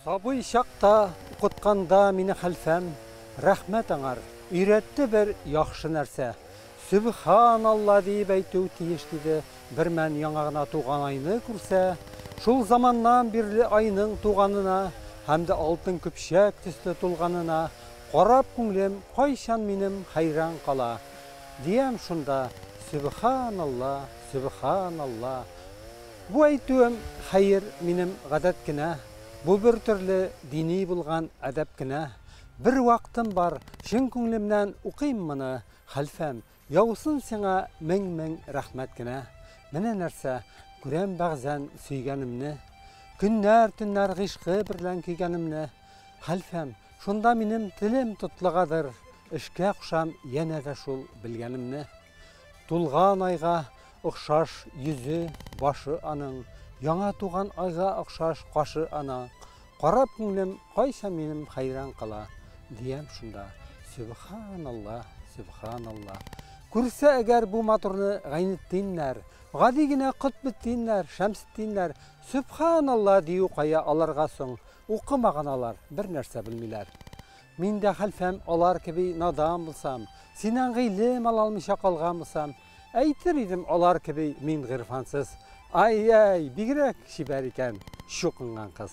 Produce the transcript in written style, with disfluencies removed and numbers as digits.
Сабый чакта укытканда мине хәлфәм, рәхмәт аңар, өйрәтте бер яхшы нәрсә. Сөбханалла диеп әйтү тиеш, диде, бермән яңа гына туган айны күрсә. Шул заманнан бирле айның туганына һәм дә алтын көпчәк төсле тулганына карап күңлем кайчан минем хәйран кала. Диям шунда, Сөбханалла, сөбханалла. Бу әйтүем, хәер, минем гадәт кенә, бу бер төрле дини булган әдәп кенә. Бер вактым бар, чын күңлемнән укыйм моны, хәлфәм, яусын сиңа мең-мең рәхмәт кенә. Менә нәрсә, күрәм бәгъзән сөйгәнемне, көннәр, төннәр гыйшкы берлән көйгәнемне. Хәлфәм, шунда минем телем тотлыгадыр, эшкә кушам янә дә шул белгәнемне. Тулган айга охшаш йөзе, башы аның, Яңа туган айга охшаш кашы аның. Карап күңлем кайчан минем хәйран кала, Диям шунда, Сөбханалла, сөбханалла. Күрсә әгәр бу матурны Гайнетдиннәр, Гади генә Котбетдиннәр, Шәмсетдиннәр, Сөбханалла дию кая аларга соң, Укымаган алар, бернәрсә белмиләр. Мин дә, хәлфәм, алар кеби надан булсам, Синнән гыйлем ала алмыйча калган булсам, Әйтер идем алар кеби мин гыйрфансыз, Ай-яй, бигрәк чибәр икән чукынган кыз.